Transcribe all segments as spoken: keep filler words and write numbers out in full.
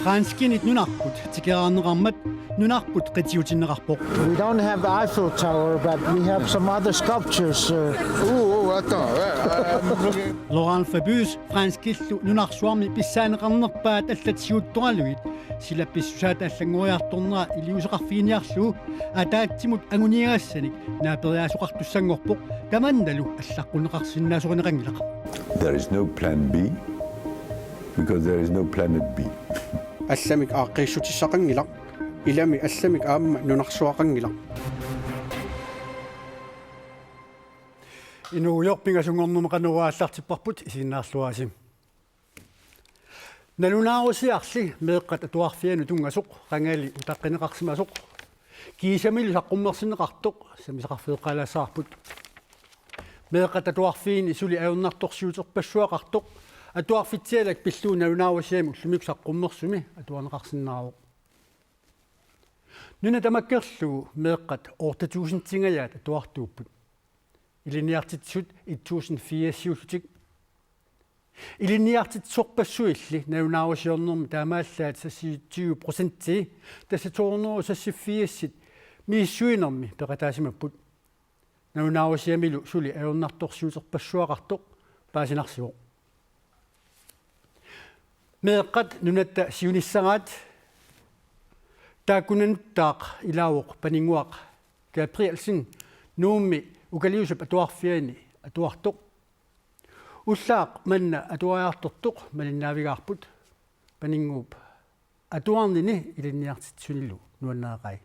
Franskimit nunarput tikeraarneqarmat nunarput qitiutinneqarpoq. We don't have Eiffel Tower, but we have some other sculptures. Uh, Ooh, ooh, attends. Euh, euh, Laurent Fabius franskillu nunarsuarmi pissaaneqarnerpaat allat siuttoralugit sila pissusaata allanngoriartornera iliuuseqarfiginiarlugu ataatsimut anguniagassanik naaperiaasoqartussanngorpoq tamannalu allaqqunneqarsinnaasorineqanngilaq. There is no plan B because there is no planet B. Allamik aaqqiissutissaqanngilaq. Ilami allamik aamma nunarsuaqanngilaq. Inuugujoq pingasunngornermi qanoq aallartipparput isiginnaarluarisi. Nalunaarusiarli meeqqat atuarfianut tunngasoq qangali utaqqineqarsimasoq. Kiisamilu saqqummersinneqartoq sammisaqarfeeqqaalaassavarput. Meeqqat atuarfiini suli ajornartorsiuterpassuaqartoq atuarfitsialak pillugu nalunaarusiami ullumikkut saqqummersumi atuarneqarsinnaavoq. Nuna tamakkerlugu meeqqat otte tusindingajaat atuartuupput. Ilinniartitsisut et tusind firsiullutik. Ilinniartitsisorpassuilli nalunaarusiornermi taamaallaat seksogtyve procentii, tassa to hundrede seksogfirsit misissuinermi peqataasimapput. Nalunaarusiamilu suli ajornartorsiuterpassuaqartoq paasinarsivoq. Meeqqat nunatta siunissaraat, taakkununngattaaq ilaavoq Paninnguaq Gabrielsen, Nuummi Ukaliusap atuarfiani atuartoq. Ullaaq manna atuariartortoq malinnaavigaarput. Paninnguup atuarnini ilinniartitsisunilu nuannareqai.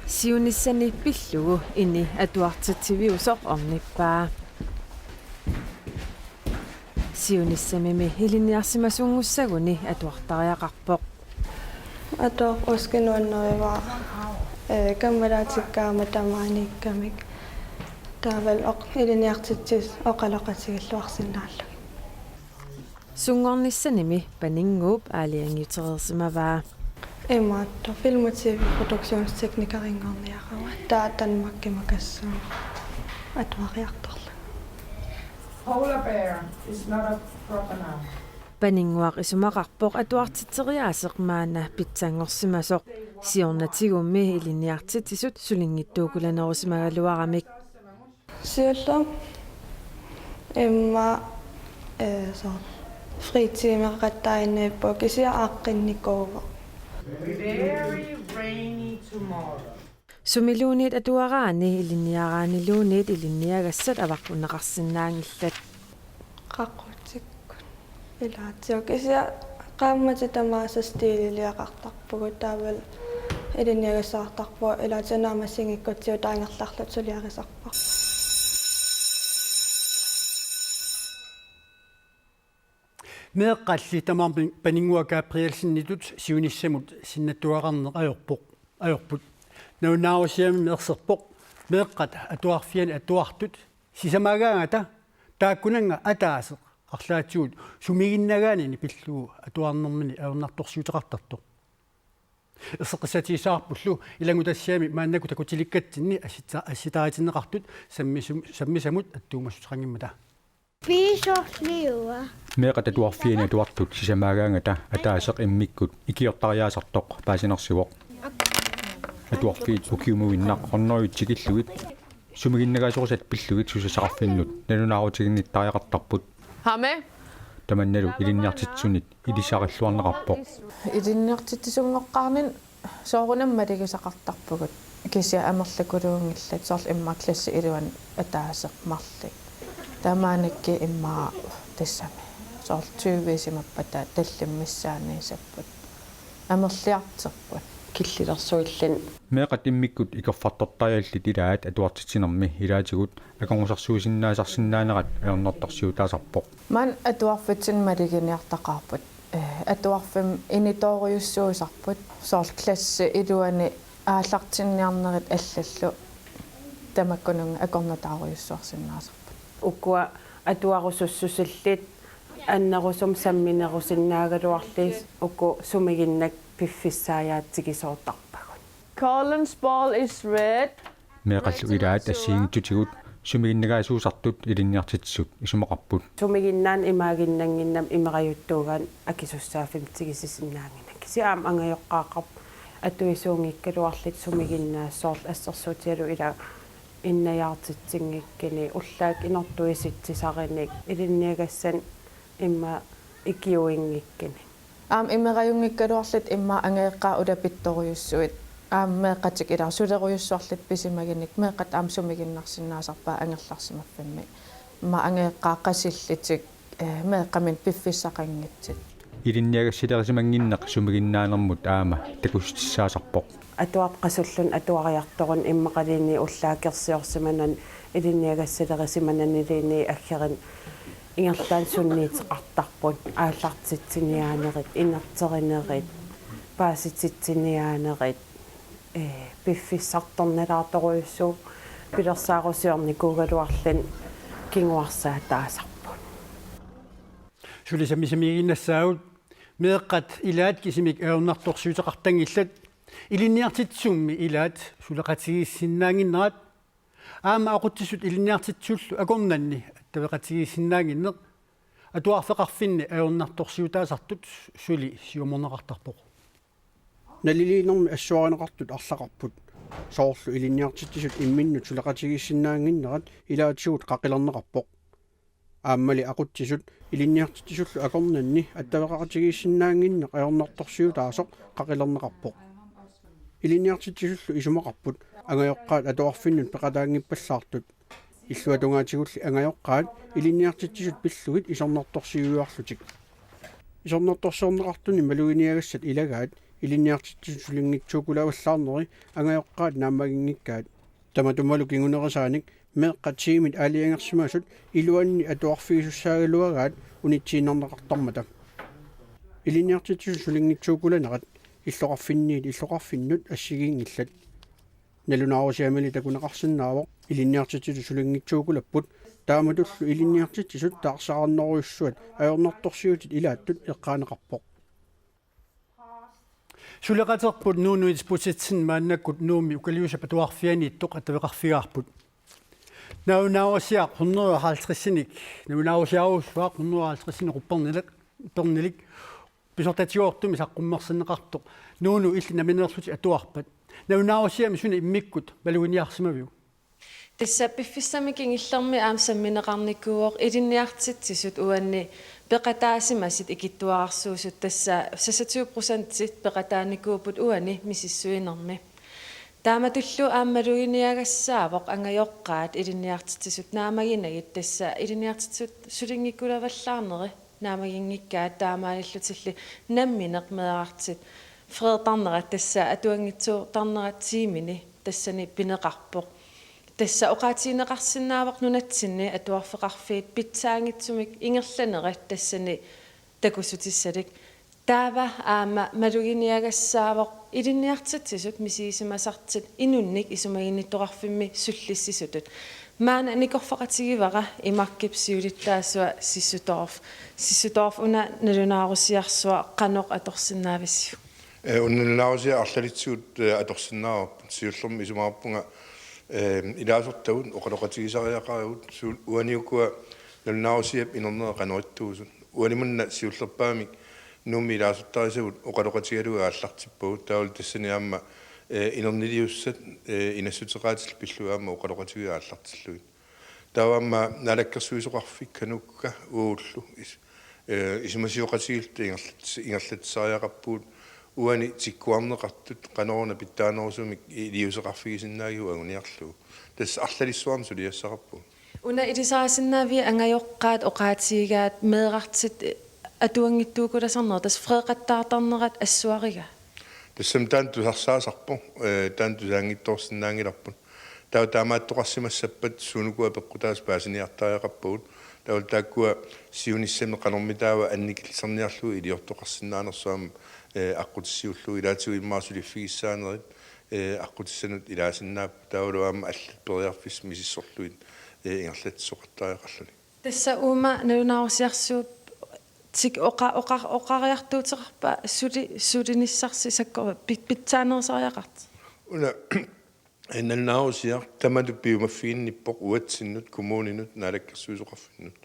Siunissani pillugu ini atuartitsiviusoq ornippaa. Siunissamimi ilinniarsimasunngussaguni atuartariaqarpoq. Atuarput uskki nuannerivara, ee, kammalaatikkaama tamaaniikkamik. Taavalu oq-, ilinniartitsisut oqaloqatigilluarsinnaallugit. Sunngornissanimi Paninnguup aalajangiutereersimavaa. Imaattoq film- og tv-produktionsteknikerinngorniarama, taava Danmarkimut kassuuma atuariartorlunga. Polar bear is not a crocodile. Paninnguaq isumaqarpoq atuartitseriaaseq maanna pitsanngorsimasoq. Siornatigummi ilinniartitsisut sulinngitsuukulanerusimagaluaramik. Siullermik immaqa, ee, soorlu fritiimeqattaaginnarpoq kisianni aaqqinnikuuvoq. Very rainy tomorrow. Sumiluunniit atuaraanni ilinniaraanniluunniit ilinniagassat avaqqunneqarsinnaanngillat. Qaqutikkut. Ilaatsigut kisianni qaammatit tamaasa stiililiaqartarpugut taavalu ilinniagassaqartarpugut, ilaatigut naammassinngikkutsigut taangerlarlutik suliarisarparput. Meeqqalli tamarmik Paninnguaq Gabrielsenitut siunissamut sinnattuararneq ajorpoq, ajorput. Nalunaarusiami erserpoq meeqqat atuarfiani atuartut sisamaagaangata taakkunannga ataaseq arlaatigut sumiginnagaanini pillugu atuarnermini ajornartorsiuteqartartoq. Erseqqissatigissavarpullu ilanngutassiami maannakkut takutilikatsinni assita-, assitaatinneqartut sammisum-, sammisamut attuumassuteqanngimmata. Piisorliua. Meeqqat atuarfiani atuartut sisamaagaangata ataaseq immikkut ikiortariaasartoq paasinarsivoq. Atuarfiit ukiumuinnaq hundredet tikillugit sumiginnagaasorisat pillugit susassaqarfinnut nalunaarutiginnittariaqartarput. Hame. Tamannalu ilinniartitsisunit ilissarilluarneqarpoq. Ilinniartitsisunngoqqaarnini soorunami malugisaqartarpugut, kisianni amerlakuluunngillat, soorlu immaqa klassit iluanni ataaseq marluk. Taamaakkit immaqa tassami soorlu tyvisimappata tallimat missaanniissapput. Amerliartorput. Killilersuilluni. Meeqqat immikkut ikerfartortariallit ilaat atuartitsinermi ilaatigut akornusarsuusinnaasarsinnaanerat ajornartorsiutaasarpoq. Maani atuarfitsinni maluginiartaqaarput. Ee, atuarfimmi initoorujussuusarput. Soorlu klassit iluanni aallartinniarnerit allallu tamakkununnga akornutaarujussuarsinnaasarput. Ukua atuarusussusillit annerusumik samminerusinnaagaluarlugit uku sumiginnak piffissaajaatigisoortarpagut. Cullen's ball is red. Meeqqallu ilaat assigiinngitsutigut sumiginnagaasuusartut ilinniartitsisut isumaqarput. Sumiginnaaneq imaaginnannginnami imerajuttuugaanni akisussaaffimmik tigusisinnaaginnakku. Kisianni aamma angajoqqaaqarpoq atuisuunngikkaluarlutik sumiginnaasut, soorlu assersuutigalugu ila innajaartitsinngikkunik, ullaakkut inortuisitsisarinik, ilinniagassanik immaqa ikiuinngikkunik. Aamma imerajunngikkaluarlutik immaqa angajoqqaat ulapittorujussuit. Aamma meeqqatik ila sulerujussuarlutik pisimagunik, meeqqat aamma sumiginnarsinnaasarpaat angerlarsimaffimmi. Immaqa angajoqqaat qasillutik, eh, meeqqaminnik piffissaqanngitsut. Ilinniagassalerisimanngimmat sumiginnaanermut aamma takussutissaasarpoq. Atuartut qasulluni atuariartoruni immaqaluunniit ullaakkut ersiorsimanani ilinniagassalerisimananiluunniit aggerani ingerlaannaq sunniuteqartarput, aallartitsiniaanerit, inerterinerit, paasititsiniaanerit, ee, piffissartornalaartorujussuuvoq, pilersaarusiornikuugaluarluni kinguarsaataasarput. Suli sammisamiiginnassaagut, meeqqat ilaat kisimik ajornartorsiuteqartanngillat, ilinniartitsisummi ilaat suleqatigiissinnaannginnerat, aamma aqutsisut ilinniartitsisullu akornanni attaveqatigiissinnaannginneq, atuarfeqarfinni ajornartorsiutaasartut suli siumorneqartarpoq. Naliliinermi assuarineqartut arlaqarput. Soorlu ilinniartitsisut imminnut suleqatigiissinnaannginnerat ilaatigut qaqilerneqarpoq. Aammali aqutsisut ilinniartitsisullu akornanni attaveqatigiissinnaannginneq ajornartorsiutaasoq qaqilerneqarpoq. Ilinniartitsisullu isumaqarput angajoqqaat atuarfinnut peqataanngippallaartut. Illuatungaatigulli angajoqqaat ilinniartitsisut pillugit isornartorsiuiarlutik. Isornartorsiorneqartuni maluginiagassat ilagaat ilinniartitsisut sulinngitsuukulavallaarneri angajoqqaat naammaginngikkaat. Tamatumalu kingunerisaanik meeqqat tiimit aalajangersimasut iluanni atuarfigisussaagaluagaat unitsiinnarneqartarmata. Ilinniartitsisut sulinngitsuukulanerat illoqarfinniit illoqarfinnut assigiinngillat. Nalunaarusiamili takuneqarsinnaavoq ilinniartitsisut sulinngitsuukulapput, taamatullu ilinniartitsisut taarsaarnerujussuat ajornartorsiutit ilaattut eqqaaneqarpoq. Suleqaterput Nuunu Isbosethsen maannakkut Nuummi Ukaliusap Atuarfianiittoq attaveqarfigaarput. Nalunaarusiaq hundrede og halvtredsinik, nalunaarusiarujussuaq hundrede og halvtredsinik uppernilik, uppernilik, pisortatigoortumik saqqummersinneqartoq Nuunu illit nammineerlutit atuarpat. Nalunaarusiami suna immikkut maluginiarsimaviuk? Tassa piffissami kingullermi aamma sammineqarnikuuvoq ilinniartitsisut uani peqataasimasut ikittuararsuusut, tassa seksogtyve procent peqataanikuupput uani misissuinermi. Taamatullu aamma maluginiagassaavoq angajoqqaat ilinniartitsisut naammaginagit, tassa ilinniartitsisut sulinngikulavallaarneri naammaginngikkaat, taamaalillutillu nammineq meerartut freertarnerat, tassa atuanngitsuutarnerat tiimini tassani pineqarpoq. Tassa oqaatigineqarsinnaavoq nunatsinni atuarfeqarfiit pitsaanngitsumik ingerlanerat tassani takussutissalik. Taava aamma maluginiagassaavoq ilinniartitsisut misigisimasartut inunnik isumaginnittoqarfimmi sullissisutut. Maanna nikorfaqatigivara I M A K-ip siulittaasua Sissudorf. Sissudorf, una nalunaarusiarsuaq qanoq atorsinnaavisiuk? Ee, una nalunaarusiaq arlalitsigut, ee, atorsinnaavarput. Siullermik isumaqarpunga, ee, ilaasortagut oqaloqatigisariaqaragut, suul-, uani ukua nalunaarusiap inernera qanoq ittuusut. Uanimunna siullerpaamik Nuummi ilaasortarisagut oqaloqatigalugit aallartippagut, taavalu tassani aamma, ee, inerniliussat, ee, inassuteqaatillu pillugit aamma oqaloqatigalugit aallartillugit. Taava aamma Naalakkersuisoqarfik Kanukka uagullu is-, ee, isumasioqatigiilluta ingerlats-, ingerlatsisariaqarpugut uani tikkuarneqartut qanoruna pitsaanerusumik iliuuseqarfigisinnaagigut anguniarlugu. Tassa arlalissuarnik suliassaqarpugut. Una ilisarisinnaaviuk angajoqqaat oqaatigigaat meerartut atuanngitsuukulaarnerat, tassa freeqattaartarnerat assuarigaa? Tassami taanna tusarsaasarpoq, ee, taanna tusaanngitsoorsinnaanngilarput. Taava taamaattoqarsimassappat suunukua peqqutaasut paasiniartariaqarpagut. Taavalu taakkua siunissami qanormitaava annikillisarniarlugu iliortoqarsinnaanersoq aamma, ee, aqqutissiuullugu, ilaatigut immaqa suliffigissaanerit, ee, aqqutissanut ilaasinnaapput, taavalu aamma allat periarfissat misissorlugit, ee, ingerlatsisoqartariaqarluni. Tassa uuma nalunaarusiarsuup tik oqa-, oqa-, oqariartuuteqarpa suli-, sulinissarsi sakkortumi pi-, pitsaanerusariaqartoq? Una, N L N R-usiaq tamatut piumaffiginnippoq uatsinnut, kommuninut, naalakkersuisoqarfinnut,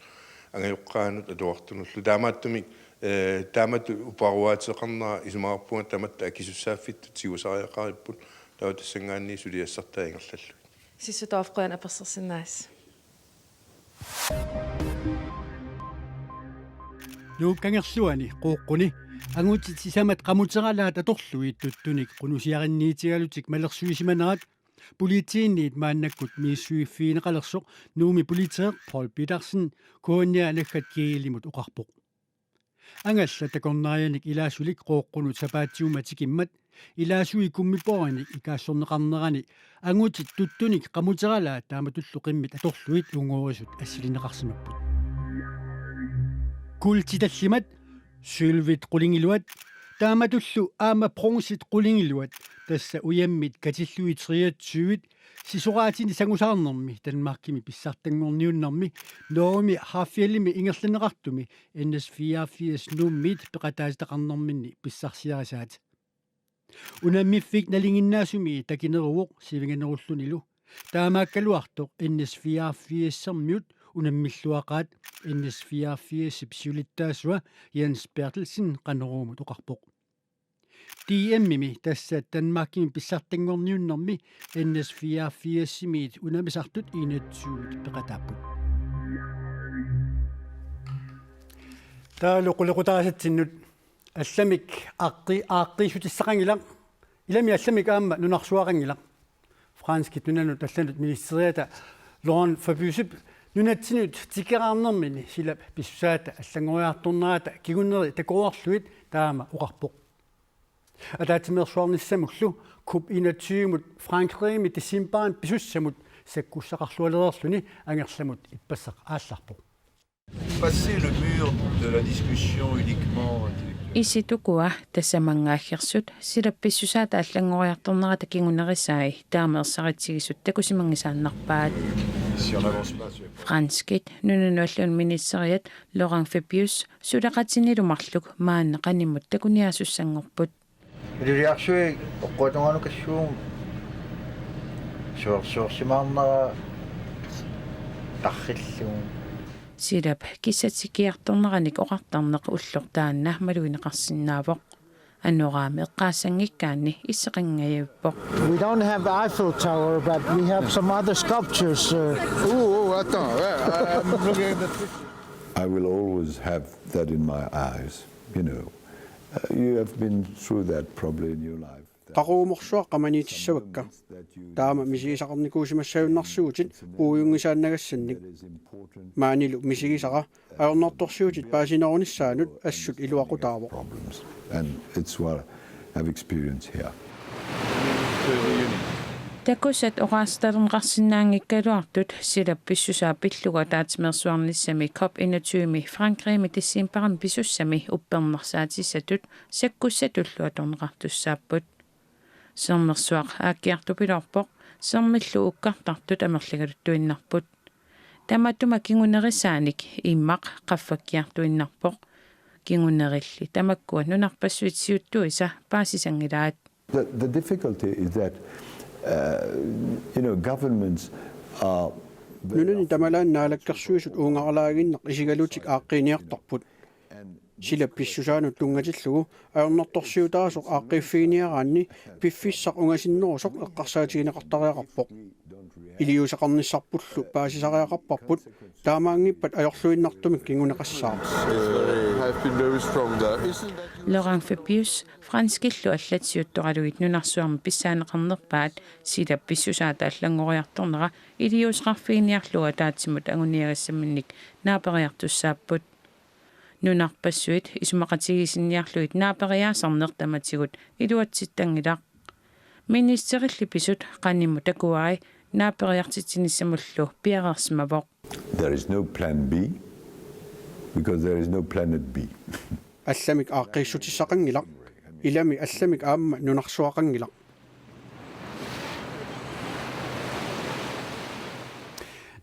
angajoqqaanut atuartunullu. Taamaattumik, eh, taamatut uparuaateqarnera isumaqarpunga tamatta akisussaaffittut tigusariaqaripput, taava tassanngaanniit suliassartaa ingerlallugit. Sissutooq, qujanaq apersorsinnaagavit. Nuuk Kangerluani Qooqquni angutit sisamat qamuteralaat atorlugit tuttunik qunusiarinniitigalutik malersuisimanerat politiinniit maannakkut misissuiffigineqalersoq Nuummi politeeq Poul Petersen K N R naggat G L-imut oqarpoq. Angallat takornarianik ilaasulik Qooqqunut sapaatip akunnera tikimmat ilaasuik kummiporinik ikaassorneqarnerani angutit tuttunik qamuteralaat taamatullu qimmit atorlugit ungorisut assilineqarsimapput. Kuultit tallimat, sølvit qulingiluat, taamatullu aamma bronzit qulingiluat, tassa ujammit katillugit treogtyvit, sisoraatini sangusaarnermi Danmarkimi pissartanngorniunnermi Norgemi Hafjellimi ingerlanneqartumi N S fireogfirs Nuummiit peqataatitaqarnerminni pissarsiarisaat. Unammiffik nalinginnaasumi takineruvoq sivinganerullunilu. Taamaakkaluartoq N S fireogfirsermiut unammilluaqaat N S fireogfirsip siulittaasua Jens Berthelsen Qanoruumut oqarpoq. D M-imi, tassa Danmarkimi pissartanngorniunnermi N S fireogfirsimiit unammisartut enogtyvit peqataapput. Taavalu qulequtaasatsinnut. Allamik aaqqi-, aaqqiissutissaqanngilaq. Ilami allamik aamma nunarsuaqanngilaq. Franskit nunanut allanut ministeriata Laurent Fabiusip nunatsinnut tikeraarnermini silap pissusaata allanngoriartornerata kinguneri takoreerlugit taama oqarpoq. Ataatsimeersuarnissamullu COP enogtyve-mut Frankrigimi decembarimi pisussamut sakkussaqarlualereerluni angerlamut ippassaq aallarpoq. Passer le mur de la discussion uniquement intellectuelle. Isit ukua tasamanngaaggersut silap pissusaata allanngoriartornerata kingunerisai taama ersaritsigisut takusimanngisaannarpaat. Si on n'avance pas sur les... Franskit nunanut allanut ministeriat Laurent Fabius suleqatinilu marluk maanna qanimmut takuniaasussanngorput. Ililiarsuit oqquatungaanukassuugut soorsoorsimaarnera tarrillugu. Silap kissatikiartorneranik oqartarneq ulloq taanna malugineqarsinnaavoq. Anoraami eqqaassanngikkaanni isseqanngajavippoq. We don't have Eiffel Tower, but we have some other sculptures, uh. Oh, oh, attends, ouais, euh, I'm looking at the picture. I will always have that in my eyes, you know. Uh, you have been through that probably in your life. Qaqugumorsuaq qamaniitissavakka. Taama misigisaqarnikuusimassagunarsuutit puigunngisaannagassannik. Maanilu misigisara ajornartorsiutit paasinerunissaannut assut iluaqutaavoq. Problems, and it's what I've experienced here. Takusat oqaasitalerneqarsinnaanngikkaluartut silap pissusaa pillugu ataatsimeersuarnissami COP enogtyve-mi Frankrigimi decembarimi pisussami uppernarsaatissatut sakkussatullu atorneqartussaapput. Sermersuaq aakkiartupiloorpoq, sermillu ukkartartut amerligaluttuinnarput. Tamatuma kingunerisaanik immaqa qaffakkiartuinnarpoq. Kingunerilli tamakkua nunarpassuit siuttuisa paasisanngilaat. The, the difficulty is that, uh, you know, governments are very... Nunani often tamalaani naalakkersuisut uungaralaaginnaq isigalutik aaqqiiniartarput. Silap pissusaanut tunngatillugu ajornartorsiutaasoq aaqqiiffiginiaraanni piffissaq ungasinnerusoq eqqarsaatigineqartariaqarpoq. Iliuuseqarnissarpullu paasisariaqarparput, taamaanngippat ajorluinnartumik kinguneqassaaq. Uh, have been very strong there. Isn't that... Laurent Fabius, franskillu allat siuttoralugit nunarsuarmi pissaaneqarnerpaat silap pissusaata allanngoriartornera iliuuseqarfiginiarlugu ataatsimut anguniagassaminnik naaperiartussaapput. Nunarpassuit isumaqatigiissinniarlugit naaperiaasarneq tamatigut iluatsittanngilaq. Ministerilli pisut qanimmut takuai naaperiartitsinissamullu piareersimavoq. There is no plan B, because there is no planet B. Allamik aaqqiissutissaqanngilaq. Ilami allamik aamma nunarsuaqanngilaq.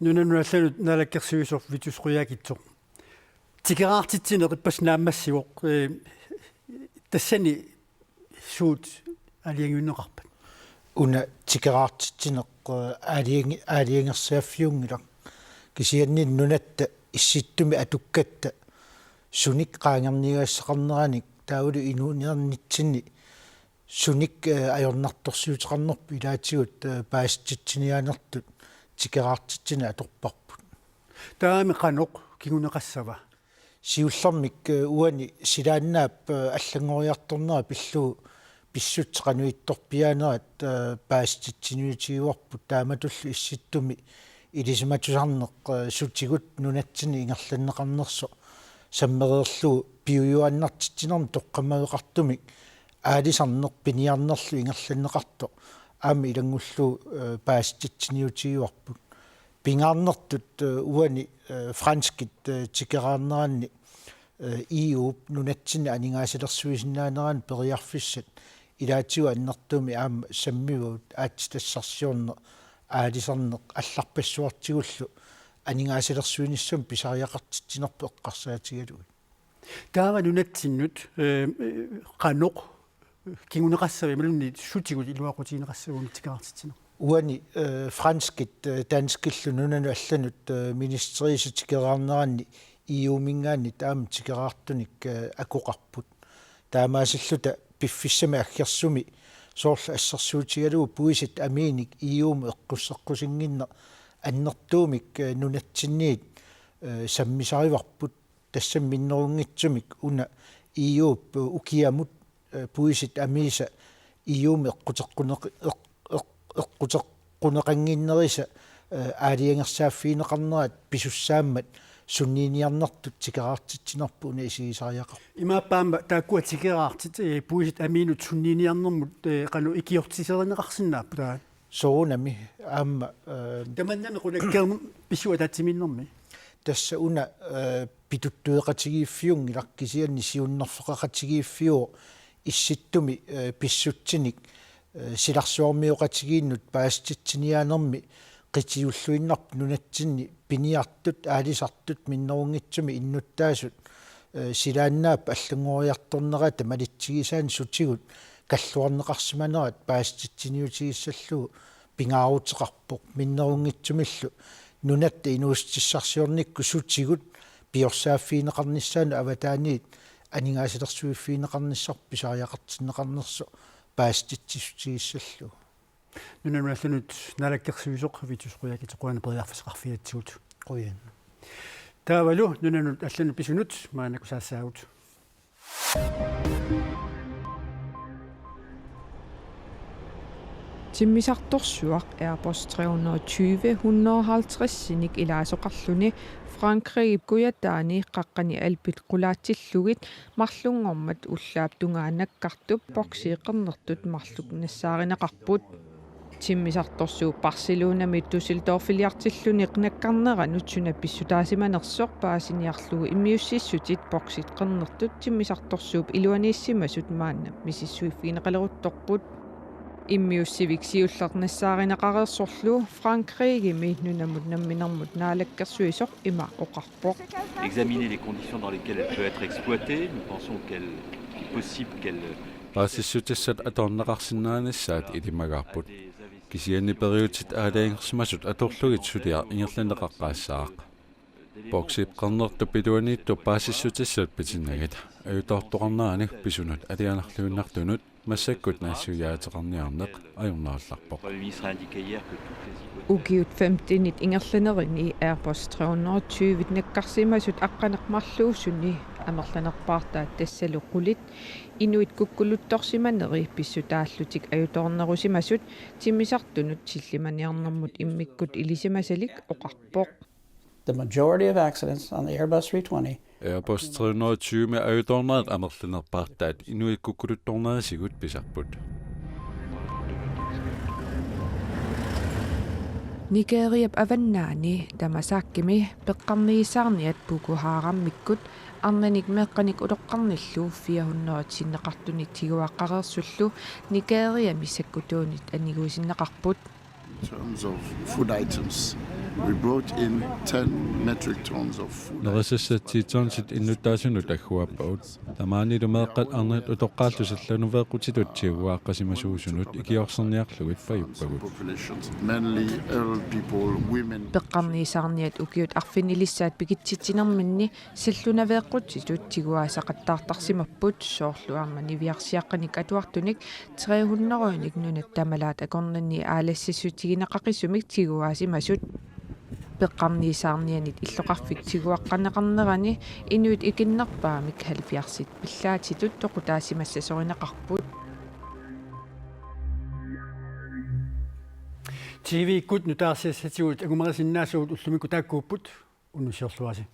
Nunanut allanut naalakkersuisoq Vittus Qujaukitsoq. Tikeraartitsineq ippassaq naammassivoq, eh, tassani suut aalajangiunneqarpat? una tikeraartitsineq, eh, aalajangi-, aalajangersaaffiunngilaq. Kisianni nunatta issittumi atukkatta sunik qaangerniagassaqarneranik taavalu inuuniarnitsinni sunik, eh, ajornartorsiuteqarnerput ilaatigut, eh, paasititsiniaanertut tikeraartitsineq atorparput. Taavami qanoq kinguneqassava? Siullermik, eh, uani silaannaap, eh, allanngoriartornera pillugu pissutsit qanoqittorpiaanerat, eh, paasititsiniutigivarput taamatullu issittumi ilisimatusarneq, eh, sutigut nunatsinni ingerlanneqarnersoq sammereerlugu piujuaannartitsinermik toqqammaveqartumik aalisarneq piniarnerlu ingerlanneqartoq aamma ilanngullugu, eh, paasititsiniutigivarput. Pingaarnertut, eh, uani, eh, franskit, eh, tikeraarneranni, eh, E U-p nunatsinni aningaasalersuisinnaanerannut periarfissat ilaatigut annertuumik aamma sammivagut aatsitassarsiorneq, aalisarneq allarpassuartigullu aningaasalersuinissamut pisariaqartitsinerput eqqarsaatigalugit. Taava nunatsinnut, eh, qanoq kinguneqassava imaluunniit sutigut iluaqutigineqassava una tikeraartitsineq? Uani, eh, franskit, eh, danskillu nunanut allanut, eh, ministeriisa tikeraarneranni E U-minngaanniit aamma tikeraartunik, eh, akoqarput. Taamaasilluta piffissami aggersumi soorlu assersuutigalugu puisit amiinik E U-mut eqqusseqqusinnginneq annertuumik, eh, nunatsinniit, eh, sammisarivarput. Tassami minnerunngitsumik una E U-p ukiamut, eh, puisit amiisa E U-mut eqquteqquneq-, eq-, eq-, eqquteqquneqannginnerisa, eh, aalajangersaaffigineqarnerat pisussaammat sunniiniarnertut tikeraartitsinerput una isigisariaqarpoq. Imaappa aamma taakkua tikeraartit, eh, puisit amiinut sunniiniarnermut, eh, qanoq ikiortiserineqarsinnaapput taava? Soorunami aamma, eh, tamannami qulakkeerneq pissuaataatsimiinnermi. Tassa una, eh, pituttueqatigiiffiunngilaq kisianni siunnerfeqaqatigiiffiuvoq issittumi, eh, pissutsinik, eh, silarsuarmioqatigiinnut paasititsiniaanermi qitiulluinnarpoq nunatsinni piniartut, aalisartut minnerunngitsumik innuttaasut, eh, silaannaap allanngoriartornerata malitsigisaannik sutigut kalluarneqarsimanerat paasititsiniutigissallugu pingaaruteqarpoq minnerunngitsumillu nunatta inuussutissarsiornikkut sutigut piorsaaffigineqarnissaannut avataaniit aningaasalersuiffigineqarnissarput pisariaqartinneqarnersoq paasititsissutigissallugu. Nunanut allanut naalakkersuisoq Vittus Qujaukitsoq, qujanaq periarfissaqarfigatsigut. Qujan. Taavalu nunanut allanut pisunut maannakkut saassaagut. Timmisartorsuaq Airbus tre hundrede og tyve hundrede og halvtreds-inik ilaasoqarluni Frankrigip kujataani qaqqani Alpit qulaatsillugit marlunngormat ullaap tungaanut nakkartup boksi qernertut marluk nassaarineqarput. Timmisartorsuup Barcelonami Düsseldorfiliartilluni nakkarneranut suna pissutaasimanersoq paasiniarlugu immiussissutit boksit qernertut timmisartorsuup iluaniissimasut maanna misissuiffigineqaleruttorput. Immiussivik siulleq nassaarineqareersorlu Frankrigimi nunamut namminermut naalakkersuisoq ima oqarpoq. Examiner les conditions dans lesquelles elle peut être exploitée. Nous pensons qu'elle est possible qu'elle Paasissutissat atorneqarsinnaanissaat ilimagaarput. Kisianni periutsit aalajangersimasut atorlugit suliaq ingerlanneqaqqaassaaq. Boksip qernertup iluaniittup paasissutissat pitinnagit ajutoortoqarnerani pisunut alianarluinnartunut massakkut nassiujaateqarniarneq ajornarallarpoq. Ukiut femtenit ingerlanerini Airbus tre hundrede og tyve nakkarsimasut aqqaneq-marluusuni amerlanerpaartaat tassalu qulit inuit kukkuluttorsimaneri pissutaallutik ajutoornerusimasut timmisartunut sillimaniarnermut immikkut ilisimasalik oqarpoq. The majority of accidents on the Airbus three twenty Airbus tre hundrede og tyve ajutoornerit amerlanerpaartaat inuit kukkuluttornerisigut pisarput. Nigeriap avannaani Damasakimi peqqarniisaarniat Boko Harammikkut arnanik meeqqanik utoqqarnillu fire hundrede sinneqartunit tiguaqqareersullu Nigeriami sakkutuunit aniguisinneqarput. Tons of food items. We brought in ten metric tons of food. Nerisassatsiit tonsit innuttaasunut agguaappagut. Tamaanilu meeqqat arnat utoqqaallu sallanuveeqqutitut tiguaaqqasimasuusunut ikiorserniarlugit pajuppagut. Populations, mainly old people, women. Peqqarniisaarniat ukiut arfinilissaat pikitsitsinerminni sallanuveeqqutitut tiguaasaqattaartarsimapput, soorlu aamma niviarsiaqqanik atuartunik tre hundrede-nik nunat tamalaat akornanni aalassissutigineqaqisumik tiguaasimasut. Peqqarniisaarnianit illoqarfik tiguaqqaneqarnerani inuit ikinnerpaamik halvfjerdsit pillaatitut toqutaasimassasorineqarput. T V-kkut nutaarsiassatigut angumerisinnaasugut ullumikkut taakkuupput, unnussiorluarisi.